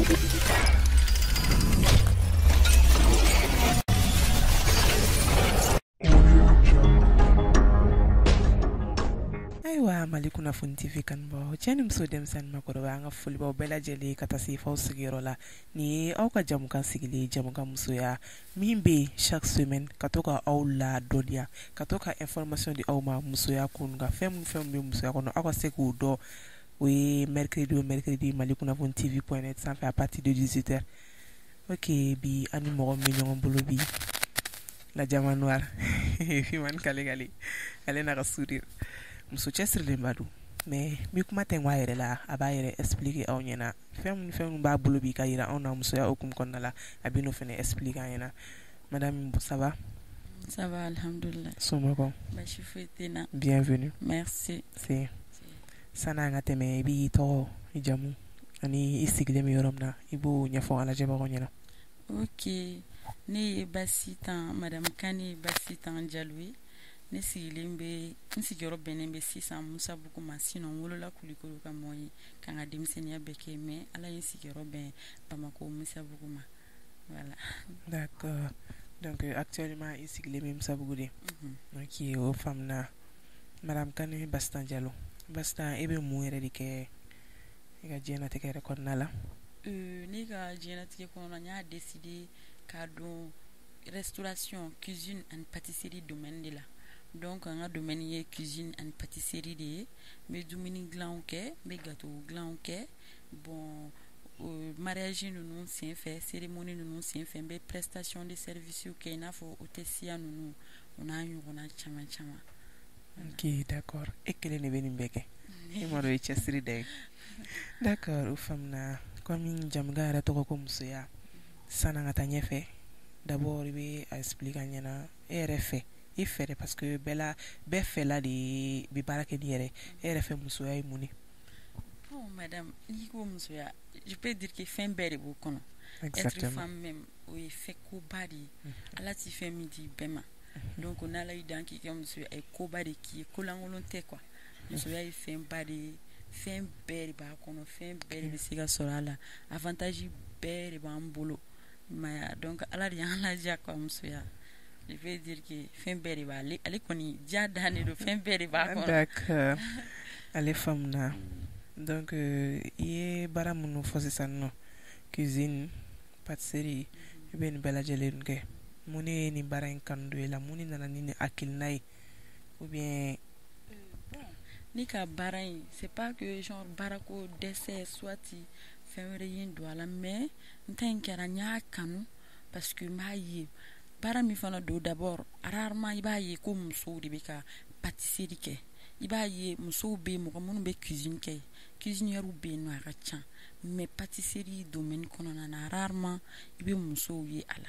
Ayiwa, Mali Kunnafoni TV kanubagaw, cɛ ni muso, denmisɛnnin, makɔrɔba, an ka folibaw bɛɛ lajɛlen ka taa se f'aw sigiyɔrɔ la. Nin ye aw ka jamukan sigilen, jamukan musoya min bɛ yen chaque semaine ka to ka aw ladɔnniya, ka to ka information di aw ma musoya kun kan, fɛn min fɛn bɛ musoya kɔnɔ, aw ka se k'o dɔn. O ye mercredi o mercredi, Mali Kunnafoni TV point net sanfɛ, à partir de 18 heures. Ok, bi an ni mɔgɔ min bɛ ɲɔgɔn bolo bi, la diamant noir, Fimani Kale Kale, ale n'a ka sourire, muso cɛsirilenba don. Mais n bɛ kuma tɛ a yɛrɛ la, a b'a yɛrɛ expliquer aw ɲɛna fɛn min fɛn min b'a bolo bi ka yira anw na musoya hukumu kɔnɔna la. A bɛ n'o fana expliquer an ɲɛna. Madame, ça va? Ça va, alhamdulillah. Somɔgɔw? Baasi foyi tɛ n na. Bienvenue. Merci. C'est san'an ka tɛmɛ, i b'i tɔgɔ, i jamu ani i sigilen bɛ yɔrɔ min na, i b'o ɲɛfɔ an lajɛbagaw ɲɛna. Ok, ne ye Basitan, madame Kane Basitan Jalo ye. Ne sigilen bɛ, n sigiyɔrɔ bɛnnen bɛ sisan Musabugu ma. Sinon n wolola Kulikoro ka mɔ ye, ka n ka denmisɛnninya bɛɛ kɛ, mais Ala ye n sigiyɔrɔ bɛn Bamakɔ Musabugu ma. Voilà. D'accord. Donc actuellement i sigilen bɛ Musabugu de. Ok, o faamuna. Madame Kane Basitan Jalo. Basitan, e bɛ mun yɛrɛ de kɛ i ka diɲɛlatigɛ yɛrɛ kɔnɔna la? Ne ka diɲɛlatigɛ kɔnɔna, n y'a décidé ka don restauration, cuisine ani pâtisserie domaine de la. Donc an ka domaine ye cuisine ani pâtisserie de ye. N bɛ dumuni dilanw kɛ, n bɛ gâteau dilanw kɛ. Bon, mariage ninnu senfɛ, cérémonie ninnu senfɛ, n bɛ prestation de service kɛ, i n'a fɔ hôtesse ninnu, o n'a ɲɔgɔnna caman caman. Ok, d'accord. E kelen de bɛ nin bɛɛ kɛ? E ma dɔn, i cɛsiri da ye. D'accord, o faamuna. Komi jamukan yɛrɛ tɔgɔ ko musoya, san'an ka taa ɲɛfɛ, d'abord i bɛ a expliquer an ɲɛna e yɛrɛ fɛ, i fɛ dɛ, parce que bɛɛ la bɛɛ fɛla de bɛ baara kɛ n'i yɛrɛ. E yɛrɛ fɛ, musoya ye mun ye? Bon madame, n'i ko musoya, je peux dire que fɛn bɛɛ de b'o kɔnɔ. Être femme même, o ye fɛn koba de ye. Ala ti fɛn min di bɛɛ ma. Donc n'Ala y'i dan k'i kɛ muso ye, a ye koba de k'i ye, kolankolon tɛ quoi. Musoya ye fɛnba de ye, fɛn bɛɛ de b'a kɔnɔ, fɛn bɛɛ de bɛ se ka sɔrɔ a la, avantage bɛɛ de b'an bolo. Mais donc Ala de y'an ladiya quoi, musoya. Je peux dire que fɛn bɛɛ de b'ale, ale kɔni diya dan de don, fɛn bɛɛ de b'a kɔnɔ. D'accord. Ale faamuna. Donc i ye baara minnu fɔ sisan nɔ, cuisine, pâtisserie, i bɛ nin bɛɛ lajɛlen kɛ. Mun de ye nin baara in kanu don e la? Mun de nana ni nin hakilina ye? Ou bien Ne ka baara in, c'est pas que genre baarako dɛsɛ, soit fɛn wɛrɛ ye n don a la, mais n ta in kɛra n y'a kanu parce que n b'a ye baara min fana don. D'abord, rarement i b'a ye ko musow de bɛ ka pâtisserie kɛ. I b'a ye musow bɛ yen, mɔgɔ minnu bɛ cuisine kɛ, cuisinière bɛ yen nɔ, a ka ca, mais pâtisserie domaine kɔnɔna na, rarement i bɛ musow ye a la.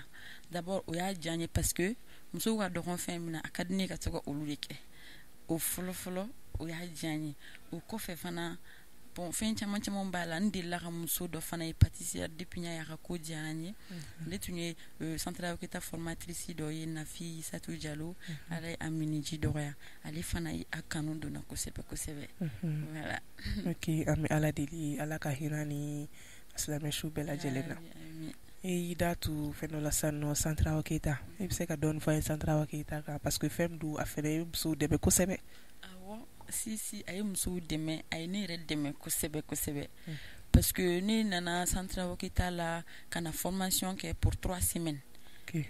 D'abord o y'a diya n ye parce que musow ka dɔgɔn fɛn min na, a ka di ne ye ka to ka olu de kɛ. O fɔlɔ fɔlɔ, o y'a diya n ye. O kɔfɛ fana, bon, fɛn caman caman b'a la. N delila ka muso dɔ fana ye, pâtissière, depuis n y'a ye, a ka ko diyara n ye. Ne tun ye Centre Keta formatrice dɔ ye, Nafi Satu Jalo, Ala ye a miniji dɔgɔya. Ale fana ye a kanu donna kosɛbɛ kosɛbɛ. Voilà. Ok, an bɛ Ala deli, Ala ka hinɛ ni silamɛ su bɛɛ lajɛlen na. E y'i da tu fɛn dɔ la sisan nɔ, Centre Awa Keyita. E bɛ se ka dɔɔni fɔ an ye Centre Awa Keyita kan? Parce que fɛn min don, a fɛnɛ ye musow dɛmɛ kosɛbɛ. Awɔ, si si, a ye musow dɛmɛ, a ye ne yɛrɛ dɛmɛ kosɛbɛ kosɛbɛ, parce que ne nana Centre Awa Keyita la ka na formation kɛ pour 3 semaines.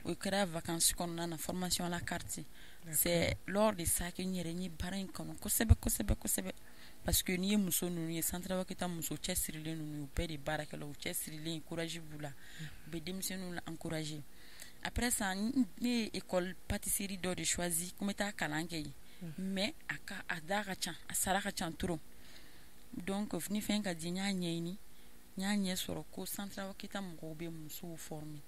O kɛra vacances kɔnɔna na, formation à la carte. C'est lors de ça que n yɛrɛ n ye baara in kanu kosɛbɛ kosɛbɛ kosɛbɛ, parce que n'i ye muso ninnu ye, Centre Awa Keyita muso cɛsirilen ninnu, u bɛɛ de baarakɛlaw, u cɛsirilen, courage b'u la, u bɛ denmisɛnninw la encourager. Après ça, ne ye école pâtisserie dɔ de choisi ko n bɛ taa kalan kɛ yen, mais a ka a da ka ca, a sara ka ca trop. Donc ni fɛn ka di, n y'a ɲɛɲini, n y'a ɲɛ sɔrɔ ko Centre Awa Keyita mɔgɔw bɛ musow former.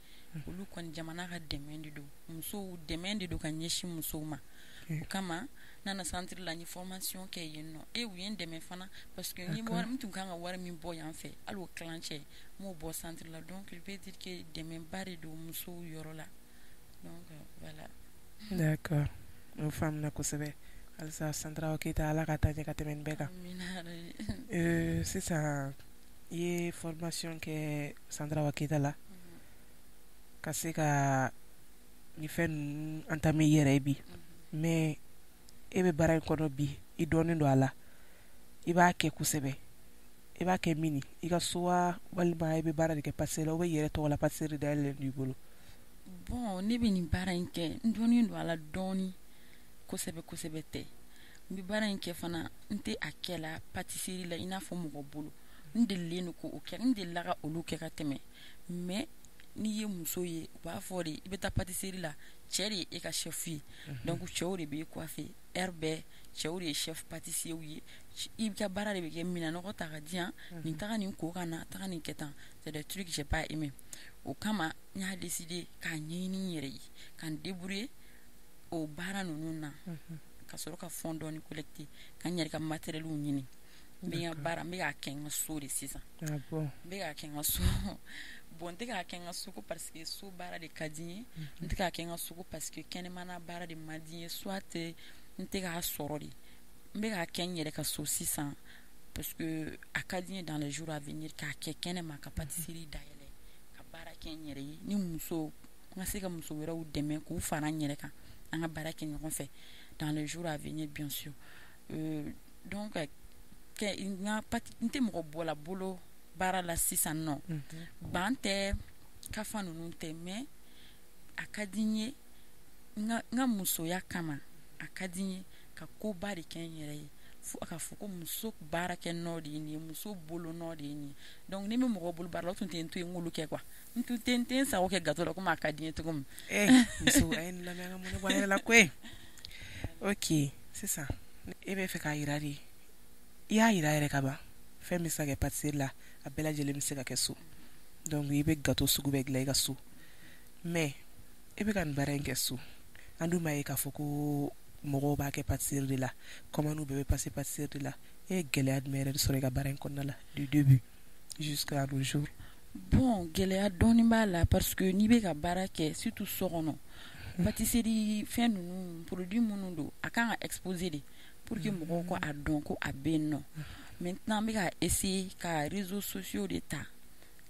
Olu kɔni, jamana ka dɛmɛ de don, musow dɛmɛ de don ka ɲɛsin musow ma. O kama n nana centre la, n ye formation kɛ yen nɔ e u ye n dɛmɛ fana, parce que n ye wari n tun kan ka wari min bɔ yan fɛ, hali o tilancɛ n m'o bɔ centre la. Donc je peux dire que dɛmɛba de don musow yɔrɔ la. Donc voilà. D'accord, o faamuna kosɛbɛ. Halisa Centre Awa Keyita, Ala ka taa ɲɛ ka tɛmɛ nin bɛɛ kan. Amina. Sisan i I ye formation kɛ Centre Awa Keyita la ka se ka ni fɛn ninnu entamer i yɛrɛ ye bi, mais e bɛ baara in kɔnɔ bi, i dɔnnen don a la, i b'a kɛ kosɛbɛ. I b'a kɛ min i ka so wa, walima i bɛ baara de kɛ pâtisserie la, ou bien i yɛrɛ tɔgɔ la pâtisserie dayɛlɛlen don i bolo? Bon, ne bɛ nin baara in kɛ, n dɔnnen don a la dɔɔni, kosɛbɛ kosɛbɛ tɛ. N bɛ baara in kɛ fana, n tɛ a kɛ la pâtisserie la i n'a fɔ mɔgɔ bolo. N delilen don k'o kɛ, n delila ka olu kɛ ka tɛmɛ. Mais n'i ye muso ye, u b'a fɔ de i bɛ taa pâtisserie la, cɛ de ye e ka chef ye. Donc cɛw de b'e coiffer heure bɛɛ, cɛw de ye chef pâtissier ye. I ka baara de bɛ kɛ minɛnɔgɔ ta ka di yan, nin taga nin ko ka na, taga nin kɛ tan. C'est des trucs que j'ai pas aimé. O kama n y'a décidé k'a ɲɛɲini n yɛrɛ ye, ka n débrouiller o baara ninnu na, ka sɔrɔ ka fonds dɔɔni collecter, ka n yɛrɛ ka matériel ɲini. N bɛ n ka baara, n bɛ k'a kɛ n ka so de sisan. Ah bon? N bɛ k'a kɛ n ka so. Bon, n tɛ k'a kɛ n ka so ko parce que so baara de ka di n ye, n tɛ k'a kɛ n ka so ko parce que kɛnɛmana baara de man di n ye, soit n tɛ k'a sɔrɔ de. N bɛ k'a kɛ n yɛrɛ ka so sisan parce que a ka di n ye dans les jours à venir k'a kɛ kɛnɛma, ka pâtisserie dayɛlɛ, ka baara kɛ n yɛrɛ ye, ni muso n ka se ka muso wɛrɛw dɛmɛ k'u fara n yɛrɛ kan, an ka baara kɛ ɲɔgɔn fɛ dans les jours à venir, bien sûr. Donc kɛ n ka n tɛ mɔgɔ bɔla bolo baara la sisan nɔ. Ban tɛ, kafa ninnu tɛ, mais a ka di n ye n ka musoya kama, a ka di n ye ka koba de kɛ n yɛrɛ ye, fo a ka fɔ ko muso baarakɛ nɔ de ye nin ye, muso bolo nɔ de ye nin ye. Donc ni bɛ mɔgɔ bolo baara la, o tun tɛ n to yen n k'olu kɛ quoi. N tun tɛ n tɛ n sago kɛ gâteau la komi a ka di n ye cogo min. Muso, a ye nin lamɛn, an ka mɔnɛ bɔ an yɛrɛ la koyi. Ok, sisan e bɛ fɛ k'a yira de, i y'a yira yɛrɛ ka ban, fɛn bɛ se ka kɛ pâtisserie la, a bɛɛ lajɛlen bɛ se ka kɛ so. Donc i bɛ gâteau sugu bɛɛ dilan i ka so, mais e bɛ ka nin baara in kɛ so, an dun b'a ye k'a fɔ ko mɔgɔw b'a kɛ pâtisserie de la, commande bɛɛ bɛ passer pâtisserie de la. E ye gɛlɛya jumɛn yɛrɛ de sɔrɔ i ka baara in kɔnɔna la du début jusqu'à nos jours? Bon, gɛlɛya dɔɔni b'a la parce que n'i bɛ ka baara kɛ, surtout so kɔnɔ, pâtisserie fɛn ninnu, produit minnu don, a kan ka exposer de pour que mɔgɔw ka a dɔn ko a bɛ yen nɔ. Maintenant n bɛ ka essayer ka réseaux sociaux de ta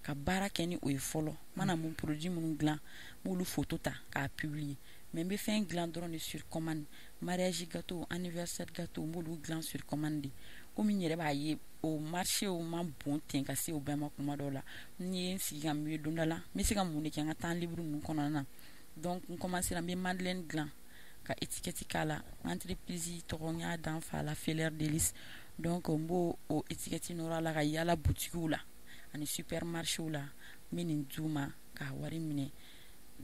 ka baara kɛ ni o ye fɔlɔ. N mana mun produit minnu dilan, n b'olu photo ta k'a publier. Mais n bɛ fɛn dilan dɔrɔn de sur commande. Mariage gâteau, anniversaire gâteau, n b'olu dilan sur commande de. Komi n yɛrɛ b'a ye o marché o man bon ten ka se o bɛɛ ma. Kuma dɔw la, n ye n sigi ka miiri, don dɔ la n bɛ se ka mun de kɛ n ka temps libre ninnu kɔnɔna na. Donc n commencé n bɛ madeleine dilan ka étiquette k'a la, entreprise tɔgɔ n y'a da n fa la, Fleur Délice. Donc n b'o o étiquette nɔrɔ a la ka yala butigiw la ani supermarché la, n bɛ nin d'u ma k'a wari minɛ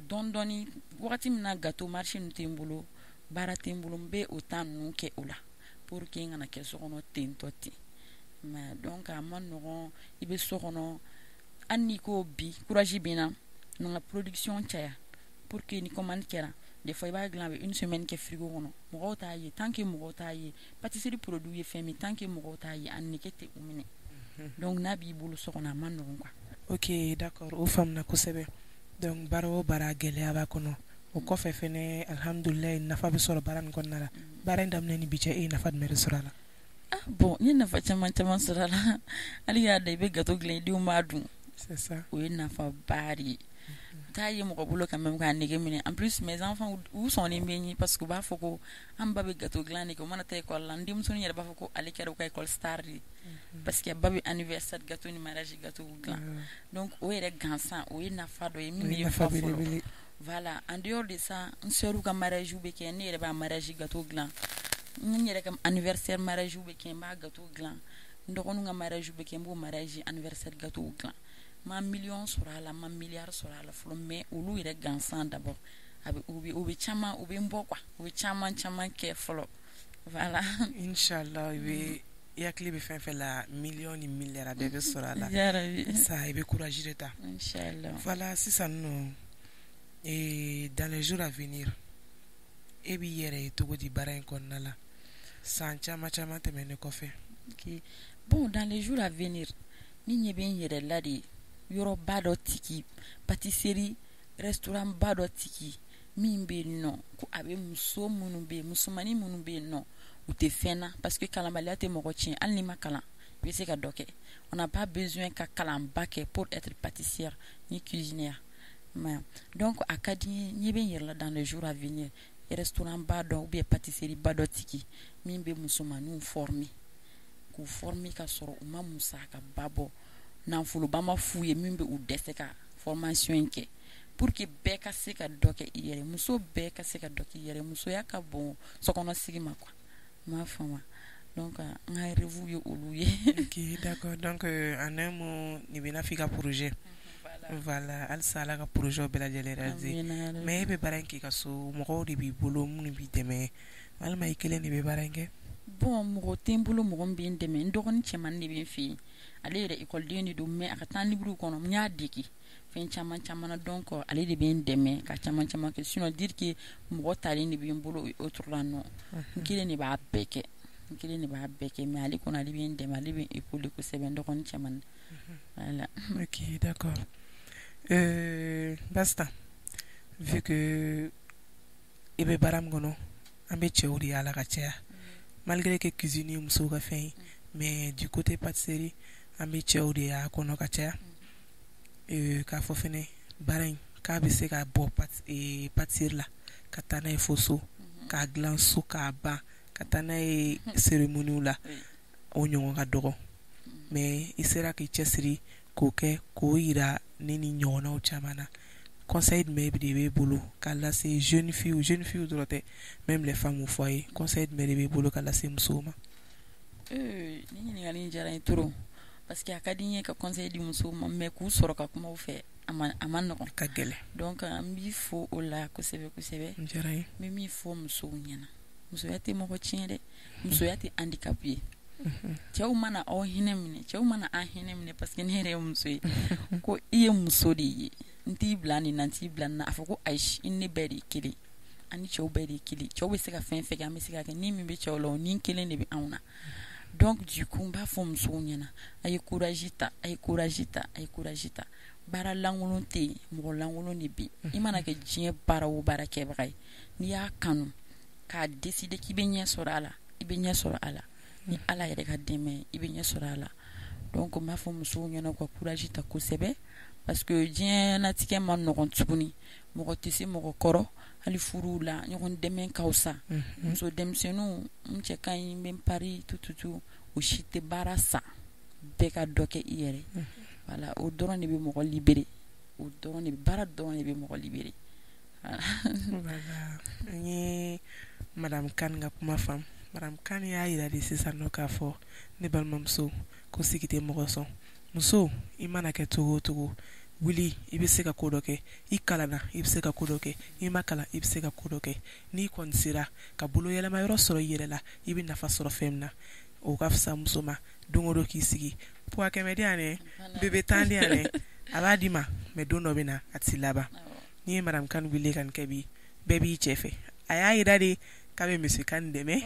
dɔɔni dɔɔni. Wagati min na gâteau marché ninnu tɛ n bolo, baara tɛ n bolo, n bɛ o temps ninnu kɛ o la pour que n kana kɛ so kɔnɔ ten tɔ ten. Mais donc a ma nɔgɔn, i bɛ so kɔnɔ, hali n'i ko bi courage bɛ n na, n ka production caya pour que ni commande kɛra, des fois i b'a dilan, a bɛ une semaine kɛ frigo kɔnɔ, mɔgɔw t'a ye. Tant que mɔgɔw t'a ye, pâtisserie produit ye fɛn min, tant que mɔgɔw t'a ye, a nege tɛ u minɛ. Donc n'a b'i bolo so kɔnɔ, a ma nɔgɔn quoi. Ok, d'accord, o faamuna kosɛbɛ. Donc baara o baara, gɛlɛya b'a kɔnɔ. O kɔfɛ fɛnɛ, alhamdulilayi, nafa bɛ sɔrɔ baara nin kɔnɔna la. Baara in daminɛ ni bi cɛ, e ye nafa jumɛn de sɔrɔ a la? Ah bon, n ye nafa caman caman sɔrɔ a la. Hali y'a da i bɛ gâteau dilan, i denw b'a dun. C'est ça. O ye nafaba de ye. T'a ye mɔgɔ bolo quand même k'a nege minɛ. En plus, mes enfants, u sɔnnen bɛ n ye parce que u b'a fɔ ko an ba bɛ gâteau dilan de kɛ. U mana taa école la, n denmusonin yɛrɛ b'a fɔ ko ale kɛra u ka école star de ye parce que ba bɛ anniversaire gâteau ni mariage gâteau dilan. Donc o yɛrɛ gansan, o ye nafa dɔ ye min bɛ nafa fɔ fɔlɔ. Belebele. Voilà, en dehors de ça, n sœur ka mariage bɛ kɛ, ne yɛrɛ b'a mariage gâteau dilan. N yɛrɛ ka anniversaire mariage bɛ kɛ, n b'a gâteau dilan. N dɔgɔninw ka mariage bɛ kɛ, n b'o mariage anniversaire gâteau dilan. N ma million sɔrɔ a la, n ma milliard sɔrɔ a la fɔlɔ, mais olu yɛrɛ gansan d'abord, a bɛ u bɛ caman, u bɛ n bɔ quoi, u bɛ caman caman kɛ fɔlɔ, voilà. Inshallah, i bɛ i hakili bɛ fɛn fɛn la, million ni milliard, a bɛɛ bɛ sɔrɔ a la. Yarabi. Sa i bɛ courage de ta. Inshallah. Voilà, sisan nɔ, dans les jours à venir, e b'i yɛrɛ ye cogo di baara in kɔnɔna la, san caman caman tɛmɛnen kɔfɛ? Ok. Bon, dans les jours à venir, ni ɲɛ bɛ n yɛrɛ la de yɔrɔba dɔ tigi, pâtisserie restaurant ba dɔ tigi min bɛ yen nɔ, ko a bɛ muso minnu bɛ yen, musomanin minnu bɛ yen nɔ, u tɛ fɛn na, parce que kalanbaliya tɛ mɔgɔ tiɲɛ. Hali n'i ma kalan, I bɛ se ka dɔ kɛ. On n'a pas besoin ka kalanba kɛ pour être pâtissière ni cuisinière. Mais donc a ka di n ye, ɲɛ bɛ n yɛrɛ la dans les jours à venir, restaurant ba dɔ ou bien pâtisserie ba dɔ tigi min bɛ musomaninw former, k'u former ka sɔrɔ u ma musaka ba bɔ, nafoloba ma f'u ye min bɛ u dɛsɛ ka formation in kɛ, pour que bɛɛ ka se ka dɔ kɛ i yɛrɛ, muso bɛɛ ka se ka dɔ k'i yɛrɛ. Musoya ka bon sokɔnɔ sigi ma quoi, n m'a faamu. Donc n ka rêve ye olu ye. Ok, d'accord. Donc en un mot, nin bɛ n'a fɔ i ka projet. Voilà, halisa Ala ka projet bɛɛ lajɛlen réaliser. Mais e bɛ baara in k'i ka so, mɔgɔw de b'i bolo minnu b'i dɛmɛ, walima i kelen de bɛ baara in kɛ? Bon, mɔgɔ tɛ n bolo mɔgɔ min bɛ n dɛmɛ. N dɔgɔnin cɛmannin de bɛ n fɛ yen. Ale yɛrɛ ekɔliden de don, mais a ka temps libre kɔnɔ, n y'a dege fɛn caman caman na. Donc ale de bɛ n dɛmɛ ka caman caman kɛ. Sinon dire que mɔgɔ talen de bɛ n bolo autre la, non, n kelen de b'a bɛɛ kɛ, n kelen de b'a bɛɛ kɛ. Mais ale kɔni, ale bɛ n dɛmɛ, ale bɛ n épauler kosɛbɛ, n dɔgɔnin cɛmannin, voilà. Ok, d'accord. Basta, vu que i bɛ baara min kɔnɔ, an bɛ cɛw de y'a la ka caya, malgré que cuisine ye musow ka fɛn ye, mais du côté pâtisserie, an bɛ cɛw de y'a kɔnɔ ka caya. K'a fɔ fɛnɛ baara in k'a bɛ se ka bɔ pâtisserie la ka taa n'a ye fo so, k'a dilan so k'a ban, ka taa n'a ye cérémonie la, o ɲɔgɔn ka dɔgɔ. Mais i sera k'i cɛsiri k'o kɛ, k'o yira ne ni ɲɔgɔnnaw caman na. Conseil jumɛn de b'e bolo k'a lase jeune fille, jeune fille dɔrɔn tɛ, même les femmes au foyer, conseil jumɛn de b'e bolo k'a lase musow ma? Ni ɲininkali in diyara n ye trop, parce que a ka di n ye ka conseil di musow ma, mais k'u sɔrɔ ka kuma u fɛ, a ma nɔgɔn. Ka gɛlɛn. Donc n b'i fo o la kosɛbɛ kosɛbɛ. N diyara n ye. N bɛ min fɔ musow ɲɛna, musoya tɛ mɔgɔ tiɲɛ dɛ, musoya tɛ handicap ye. Cɛw mana aw hinɛ minɛ, cɛw mana an hinɛ minɛ, parce que ne yɛrɛ ye muso ye, ko i ye muso de ye, n t'i bila nin na, n t'i bila nin na, a fɔ ko ayi, i ni ne bɛɛ de ye kelen, an ni cɛw bɛɛ de ye kelen. Cɛw bɛ se ka fɛn fɛn kɛ, an bɛ se ka kɛ. Ni min bɛ cɛw la, o ni kelen de bɛ anw na. Donc du coup, n b'a fɔ musow ɲɛna, a ye courage ta, a ye courage ta, a ye courage ta. Baara lankolon tɛ yen, mɔgɔ lankolon de bɛ yen. I mana kɛ diɲɛ baara o baara kɛbaga ye, n'i y'a kanu k'a décider k'i bɛ ɲɛ sɔrɔ a la, i bɛ ɲɛ sɔrɔ a la. Ni Ala yɛrɛ ka dɛmɛ, i bɛ ɲɛ sɔrɔ a la. Donc n b'a fɔ musow ɲɛna u ka courage ta kosɛbɛ, parce que diɲɛnatigɛ ma nɔgɔn tuguni, mɔgɔ tɛ se mɔgɔ kɔrɔ, hali furuw la, ɲɔgɔn dɛmɛ ka fisa. Muso denmisɛnninw, n cɛ ka ɲi, n bɛ n pari tututu, o si tɛ baara sa, bɛɛ ka dɔ kɛ i yɛrɛ. Voilà, o dɔrɔn de bɛ mɔgɔ libérer, o dɔrɔn de, baara dɔrɔn de bɛ mɔgɔ libérer. Voilà, n ye madame Kane ka kuma faamu. Madame Kane y'a yira de sisan nɔ k'a fɔ ne balimamuso ko sigi tɛ mɔgɔ sɔn. Muso, i mana kɛ cogo o cogo, wuli, i bɛ se ka ko dɔ kɛ. I kalanna, i bɛ se ka ko dɔ kɛ. I ma kalan, i bɛ se ka ko dɔ kɛ. N'i kɔni sera ka bolo yɛlɛma yɔrɔ sɔrɔ i yɛrɛ la, i bɛ nafa sɔrɔ fɛn min na, o ka fisa muso ma don o don k'i sigi puwa 100 di yan dɛ, bébé 10 di yan dɛ, a b'a d'i ma, mais don dɔ bɛ na a tɛ laban. N'i ye madame Kane wele ka nin kɛ bi, bɛɛ b'i cɛ fɛ. A y'a yira de k'a bɛ monsieur Kane dɛmɛ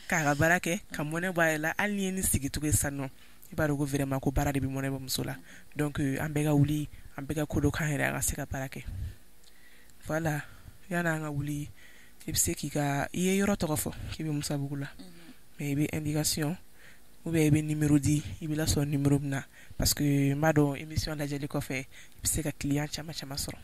k'a ka baara kɛ, ka mɔnɛ bɔ a yɛrɛ la. Hali n'i ye nin sigicogo ye sisan nɔ, i b'a dɔn ko vraiment ko baara de bɛ mɔnɛ bɔ muso la. Donc an bɛɛ ka wuli, an bɛɛ ka ko dɔ k'an yɛrɛ, an ka se ka baara kɛ. Voilà, yan'an ka wuli, i bɛ se k'i ka, i ye yɔrɔ tɔgɔ fɔ k'i bɛ Musabugu la, mais i bɛ indication ou bien i bɛ numéro di, i bɛ lasɔrɔ numéro min na, parce que n b'a dɔn émission lajɛli kɔfɛ, i bɛ se ka client caman caman sɔrɔ.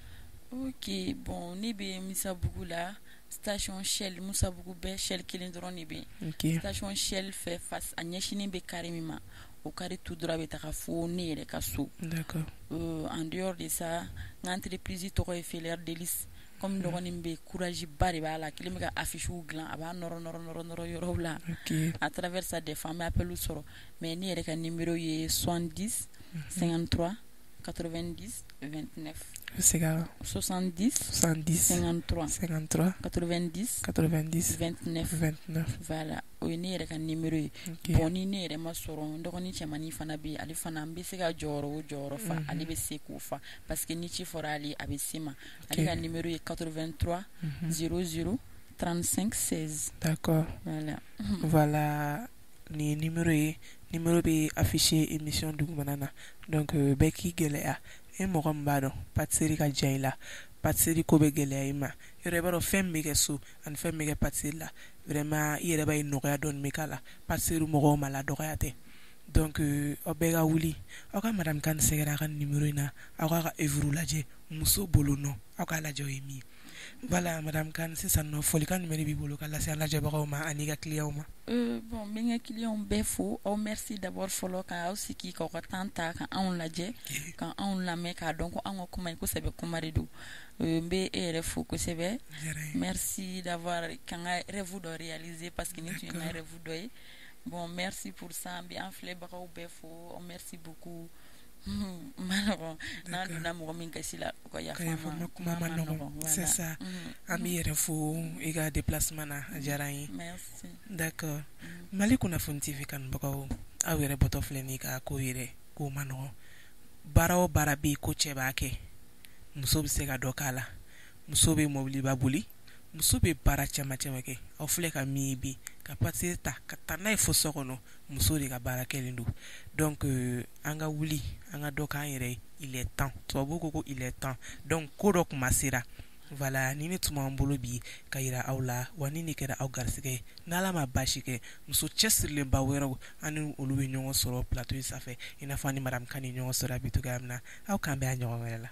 Ok, bon, ne bɛ Musabugu la, station Shell. Musabugu bɛɛ, Shell kelen dɔrɔn de bɛ yen. Station Shell fɛ face, a ɲɛsinnen bɛ carré min ma, o carré tout droit bɛ taga fo ne yɛrɛ ka so. En dehors de ça, n ka entreprise tɔgɔ ye Fleur Délice. Comme dɔgɔnin bɛ, courage ba de b'a la, kelen bɛ ka affiche dilan, a b'a nɔrɔ nɔrɔ nɔrɔ nɔrɔ yɔrɔw la. À travers ça, des fois an bɛ appel sɔrɔ, mais ne yɛrɛ ka numéro ye 70 53 90 29. Segin. 70. 70. 53. 53. 90. 90. 29. 29. Voilà, o ye ne yɛrɛ ka numéro ye. Bon, ni ne yɛrɛ ma sɔrɔ, n dɔgɔnin cɛmannin fana bɛ yen, ale fana, n bɛ se ka jɔyɔrɔ o jɔyɔrɔ fa, ale bɛ se k'o fa, parce que ni ci fɔra ale, a bɛ se ma. Ale ka numéro ye 83 00 35 16. Voilà. Voilà, nin ye numéro ye, numéro bɛ affiché émission dugumana na. Donc bɛɛ k'i gɛlɛya. E mɔgɔ min b'a dɔn pâtisserie ka diya i la, pâtisserie ko bɛ gɛlɛya i ma, yɔrɔ i b'a dɔn fɛn min bɛ kɛ so ani fɛn min bɛ kɛ pâtisserie la, vraiment i yɛrɛ b'a ye nɔgɔya dɔɔni bɛ k'a la. Pâtisserie mɔgɔw ma la dɔgɔya tɛ. Donc aw bɛɛ ka wuli, aw ka madame Kane sɛgɛrɛ a ka numéro in na, aw k'a ka œuvre lajɛ, muso bolo nɔ, aw k'a lajɛ o ye min ye. Voilà, madame Kane, sisan nɔ folikan jumɛn de b'i bolo ka lase an lajɛbagaw ma ani i ka clients ma? Bon, n bɛ n ka clients bɛɛ fo. Aw merci d'abord fɔlɔ ka aw sigi k'aw ka temps ta ka anw lajɛ, ka anw lamɛn, k'a dɔn ko anw ka kuma in ko sɛbɛ kuma de don. N bɛ e yɛrɛ fo kosɛbɛ. Merci d'avoir ka n ka rêve dɔ réaliser, parce que nin tun ye n ka rêve dɔ ye. Bon, merci pour ça. N bɛ an filɛbagaw bɛɛ fo. Merci beaucoup. Ma nɔgɔn n'an donna mɔgɔ min gasi la, o ka yafa n ma. Kuma ma nɔgɔn, c'est ça. An b'i yɛrɛ fo i ka déplacement na, a diyara an ye. Merci. D'accord. Mali Kunnafoni TV kanubagaw, aw yɛrɛ bɔtɔ filɛ nin ka ko yɛrɛ k'o ma nɔgɔn. Baara o baara bɛ yen ko cɛ b'a kɛ, muso bɛ se ka dɔ k'a la. Muso bɛ mobiliba boli, muso bɛ baara caman caman kɛ. Aw filɛ ka min ye bi, ka pâtisserie ta ka taa n'a ye fo so kɔnɔ, muso de ka baara kɛlen don. Donc an ka wuli, an ka dɔ k'an yɛrɛ ye. Il est temps, tubabuw ko ko il est temps. Donc ko dɔ kuma sera. Voilà, ni ne tun b'an bolo bi ka yira aw la, wa ni ne kɛra aw garisɛgɛ ye, n'Ala ma baasi kɛ, muso cɛsirilenba wɛrɛw, an ni olu bɛ ɲɔgɔn sɔrɔ plateau in sanfɛ, i n'a fɔ an ni madame Kane ye ɲɔgɔn sɔrɔ bi cogoya min na. Aw k'an bɛn a ɲɔgɔn wɛrɛ la.